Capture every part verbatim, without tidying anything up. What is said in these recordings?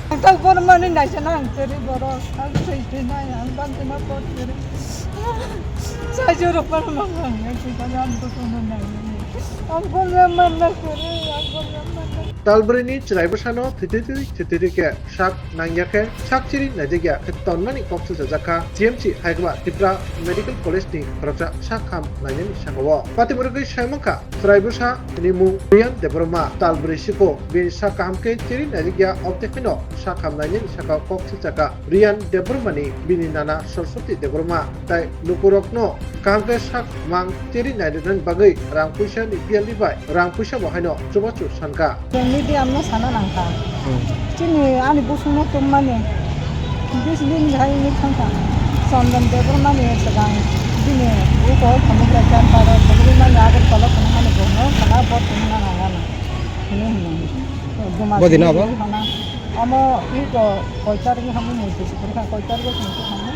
Ang tak bormani naisana ang kwrwi borok, ang thwi thwi nai, ang bantwino pot kwrwi. Sajorok bormani ang kwrwi, ang bosono nai, ang bormani kwrwi, ang bormani. Talbrwini chwrai bwsano thwi thwi thwi thwi thwi khe sak nangya khe sak chiri naijakya khe tonmani kok silchajak kha T M C hai khe ba Tripura Medical College ni khoroksa sak ham nainani saka o. Patimurugwi sai mankha chwrai bwsa ni mung Riyan Debbarma, talbrwi siko bini sak kaham khe chiri naijakya, obtwi phano sak ham nainani saka kok silchakha Riyan Debbarma ni bini nana Saraswati Debbarma, tai lukurokno kaham khe sak mang chiri naijaknani bagwi rang puisa ni biyal ni bai rang puisa bo haino chubachu sankha. Chwng medium no sana nangkha. Hmm. Chini ani busungno tummani. Bis din hai ni thangkha. Chondon Debbarma ni swkang bini buko Thamukra Camp aro Thamukri mani Agartala thangmani bono sana bo thangna nangana. Hini hini. Bodi na bo? Amo iko koi tarik ni hamu muitu sikri kha, koi tarik ni hamu.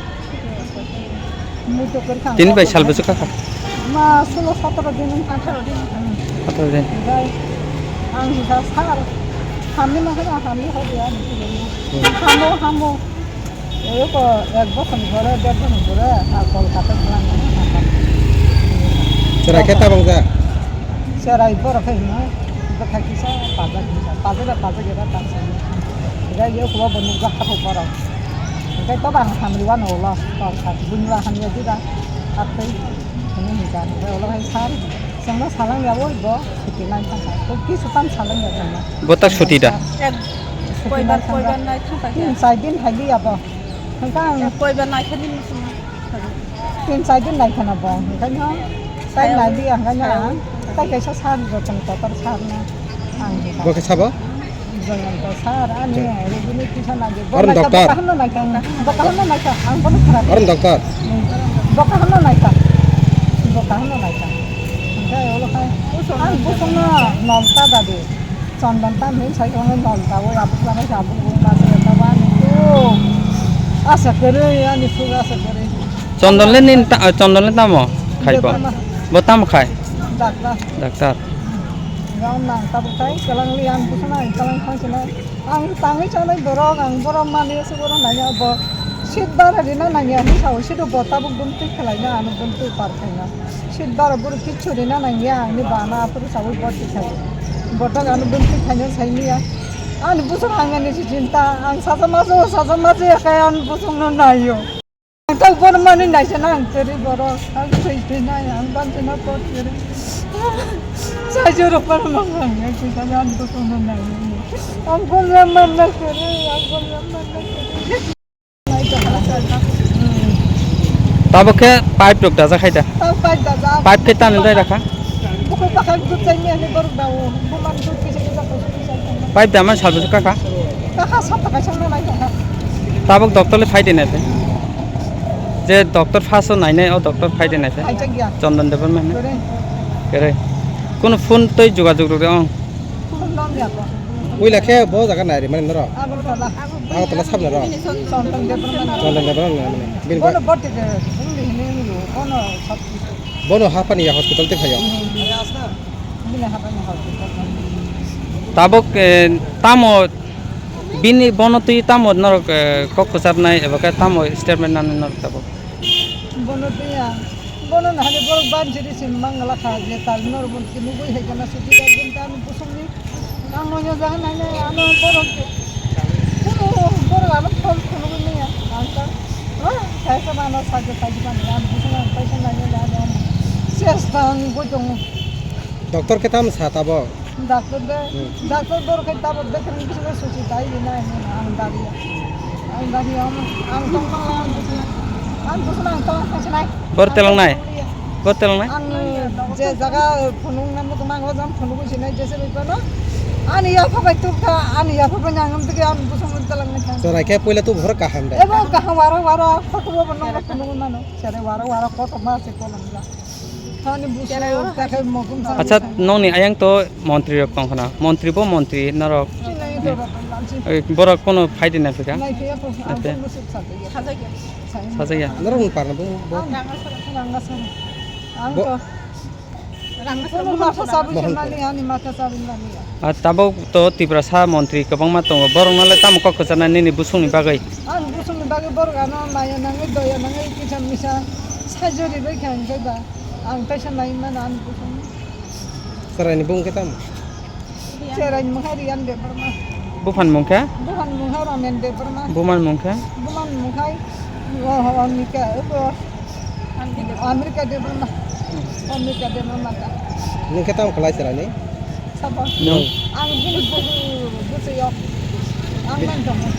Tini bai sal bwswk kha kha? Ma solo sotoro din, atharo din. Atharo din. Bai, ang hisa sar. Hamni ma kha, hamni ho dia ni. Hmm. Hamo, hamo. Eko ek bosor ni pore, der bosor ni pore, a Kolkata thalang. Chwrai khe tabang ja? Chwrai borok khe hino, bwkha kisa, pajak kisa, pajak ba pajak eba ta sa. Ega ye kuwa bo nukjak kha borok. Hingke to bang hamri wano ulo, tong kha, buini ba hamya di ba, atwi, hwnwi hingka, hingke ulo hai sar, chwngno salang ya bo, bo suti nai thang kha, to kisu tam salang ya chwngno. Bo ta suti da? Ek, suti koibar, nai thang kha. Koibar nai thang kha. Tin char din hai di ya bo. Hingke ang koibar nai kha din. Tin char din nai khana bo, hingkhe no tai nai di, hingkhe no ang tai kaisa sar joto ni kotor sar no ang di. Bo khe sabo? Joyonto sar, ani rubini kisa nai di. Bo nai kha, bo kaham no nai kha, bo kaham no nai kha, ang bono khara. Aron doctor. Bo kaham no nai kha, bo kaham no nai kha. Hingkhe olo khai ang busong no nol ta da di. Chondon tam hin sai khe nol ta o, abuk lama khe abuk bung ma se ta ba ni tu. Asa kwrwi ani suk asa kwrwi. Chondon le nin ta, Chondon le tamo khai bo? Debbarma. Bo tamo khai? Doctor. Doctor. Gam nang tabuk khai kalang li ang busana kalang khang sina. Ang tangwi chanai borok, ang borok mani se borok nai ya bo. Seat bara rina nang ya ni sao seat bo tabuk dum twi khlai na ano dum twi par khai na. Seat bara buru kichu rina nang ya ani bana apuru sao bot twi khai. Botok ano dum twi khai na sai ni ya. Ani busuk ang ani si chinta, ang saja majo, saja majo ya kai ani busuk no nai yo. Ang tak bormani naisana ang kwrwi borok, ang thwi thwi nai, ang bantwino pot kwrwi. Sajorok bormani ang kwrwi, ang bosongno nai. Ang bormani kwrwi, ang bormani kwrwi. Tabuk khe pipe rok dajak hai da? Tabuk pipe dajak. Pipe khe tani dai rakha? Bukhuk bakhak dut chaini ani borok dao. Buman dut kisa kisa kisa kisa. Pipe dama salbwswk kha kha? Kha kha, sab takai songno nai kha. Tabuk doctor le phai de nai phai. Je doctor first o nainai, o doctor phai de nai phai. Phaijak ya. Chondon Debbarma hinwi. Kwrwi. Kwrwi. Kono phone twi jogajog rw de ong. Phone dong ya ko. Puila khe bo jaga nai ri mani norok? Agartala. Agartala sab norok? Chondon Debbarma. Chondon Debbarma nai mani. Bini bono ba- boti de, bini hini hini, bono sab kisu. Bono hapani ya hospital te phaio? Hmm. Bini hapani hospital. Tabuk, eh, tamo bini bono twi tamo norok, eh, kok kwcharnai eba khe tamo statement nanai norok tabuk? Bono twi ya, bono nahani borok banjiri sim mangala kha je tal norok bo nugui hai kana suti da din ta ani busungni. Ang nonya jaga nai nai ano borok kuno borok ano phone phone nai ya ang ta. Kaisa mano sajak kaisa mano ang busung ang kaisa nai nai ano ses ta ang goi tongo. Doctor khe tamo sa tabuk? Doctor de, hmm, doctor borok khe tabuk de khe nang bising susi dai di nai ang dari. Ang dari ang ang tong tong ang busung ang tong tong sinai. Bor telang nai. Bor telang nai. Ang je jaga phunung nang mutung nang hojam phunung sinai jese bai kono. Ani ya phabai tukha, ani ya phabai nang am tike ang busung telang nai. Sorai khe puila tu bhor kaham de. Ebo kaham waro waro photo bo nang phunung mano. Sere waro waro photo ma se kono. Thani busung ta khe mokum sa. Acha, nongni ayang to montri rok tong khna. Montri bo montri norok. Sinai to rok lamsi. Oi, borok kono phai de na phika? Nai phiya to, ang to musuk sa de. Sajak ya. Sajak ya. Norok ni parna bo, bo. Ang ranga sara, ranga sara. Ang to. Ang kono matha sabwi se mani, ani matha sabwi mani. Ah, tabuk to Tiprasa montri kwbangma tongo. Borokno le tamo kok kwcharnai nini busungni bagwi? Ang busungni bagwi borok ano maya nangwi, doya nangwi, kisa misa saijo ribai kha, hinkhe ba ang teisa nai mano ani busung. Chwraini bung khe tamo? Chwraini mungkha Riyan Debbarma. Buphani mungkha? Buphani mungkha Ramen Debbarma. Bumani mungkha? Bumani mungkha, oh, oh, Amika, oh, Amrika Debbarma. Amrika Debbarma ta. Nung khe tamo khlai chwraini? Sabo. Nung? Ang bini buhu, buhu yok. Ang nang tongo.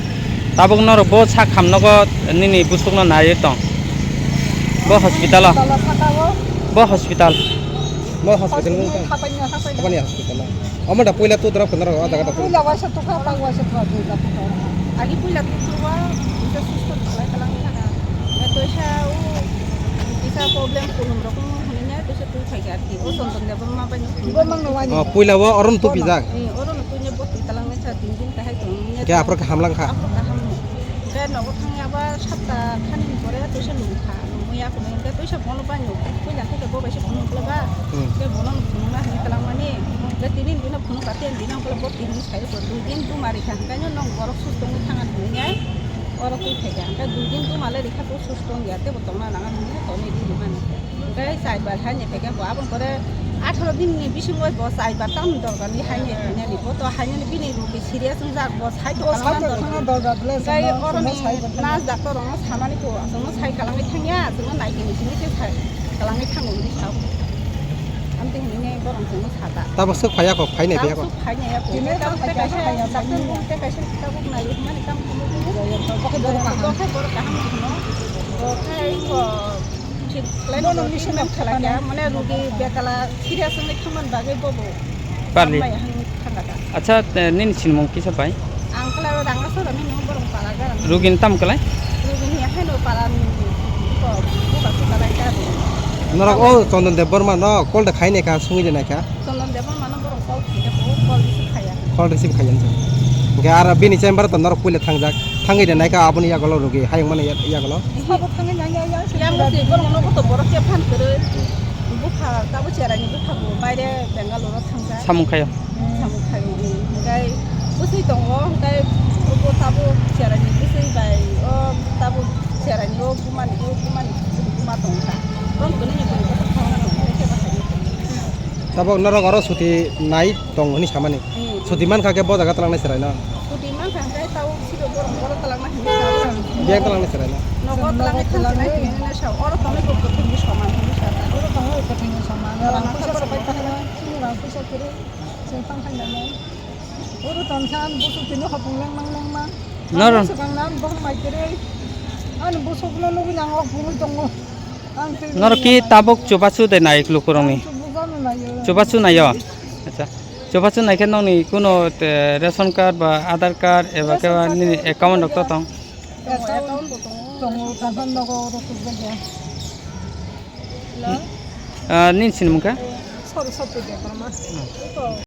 Tabuk norok bo sak hamnogo nini busukno naiwi tong. Bo hospital o. Tala saka o. Bo hospital. Mo hospital nung tong? Hapanya, hapanya. Hapanya hospital o. Omo da puila tu drop kena ro, ada kata tu. Puila waisa tu kha, pang waisa tu, puila tu kha. Agi puila tu tu wa, bisa susto khalai kalang thana. Ya, toisa u, bisa problem kulum rok hinnya, toisa tu thai ya, o Chondon Debbarma bai no. Bo mang no wani. Oh, puila wo orom tu bijak. Eh, orom tu nya bo tu talang sa tin din ta hai tu nya. Kya apro ka hamlang kha? Apro ka ham. Kya nogo thang ya ba sapta khani pore toisa lung kha. Muya kuno hingke tuisa bono bai no puila khe bo bai se phunuk le ba. Hmm. Ke bono no phunuk na hini kalang mani. Ke tini dino phunuk ka ten dino kala bo tini sai ko dui din tu mari kha hingke no nong borok sus tong thang an hini ai. Oro tui thai kha hingke dui din tu male rikha tu sus tong ya te bo tong na nang hini to ni di mani. Hingke sai bar hai ni thai kha bo abang kore atharo din ni bisingo bo sai bar tam dorkar ni hai ni thai ni bo to hai ni bini rugi serious wng jak bo. Hai to kalang dorkar. Tei oroni nurse doctor rokno samani ko, chwngno sai kalangwi thangya, chwngno nai tini sini se sai kalangwi thango hwnwi sao. Amtwi hwnwi borok chwngno sata. Tamo swk phaiya kok, phainai phaiya kok. Swk phainai ya kok. Tamo kaisa doctor bo tei kaisa tabuk nai hwnmani tamo hwnwi. Bo khai borok kaham hwnwi. Bo khai bo thik khlai no treatment khlai kha, mane rugi bekala serious wngwi thangmani bagwi bobo. Parli. Acha, eh, nini sinimung kisa bai? Ang kala ranga sora ni nung borong para garang. Rugini tam kalai? Rugini ya heno para ni ko buka suka lai ka. Norok o Chondon Debbarma no call da khai ne ka, sungwi de nai ka? Chondon Debbarma no borong call khai ka, bo call receive khaya. Call receive khaya nsa. Ge ara bini chamber to norok puila thangjak. Thangwi de nai ka aboni yagolo rugi, hayung mani yagolo. Sabo thangwi nai ya ya. Yang si borong no to borok ke phan kere. Bupha, tabo cherai ni bupha bo baire Bangalore o thangjak. Samung khayo. Samung khayo, hmm. Hingkai bwswi tongo, hingkai bo tabo cherai ni bwswi bai, o tabo cherai ni o buma ni o buma ni buma tongo ta. Bom kene ni bwrwi bwswk thangna tongo, khe bahai ni tongo. Tabok norok oro suti nai tong hwnwi samani. Hmm. Suti mankha khe bo jaga twlangnai chwraino. Suti mankha hwnkhe tao siro borok borok twlangna hinwi sao. Biyang twlangnai chwraino. Nogo twlangwi thangsinai hinwi sao. Oro tongnai bo kwthwini soman hinwi sao. Oro tongnai bo kwthwini soman. Rang puisa rok bai thangna, chini rang puisa kwrwi, chwng tang thangna nai. Oro tongkha ani bwswk tini hopung lengmang lengmang. Noro. Ani bwswk ang nang bohor mai kwrwi. Ani bwswkno nugwi ang hopungwi tongo. Ang twi noro ki tabuk chubachu de nai lukurokni? Ang chubachu naio. Chubachu naio? Acha. Chubachu naikhe nokni kuno, eh, ration card ba Aadhaar card eba khe ba nini account rok to tong? Account bo tongo. Tongo, tongo, tongo, tongo. Ah, nini sinimung khe? Sorry, sorry, sorry.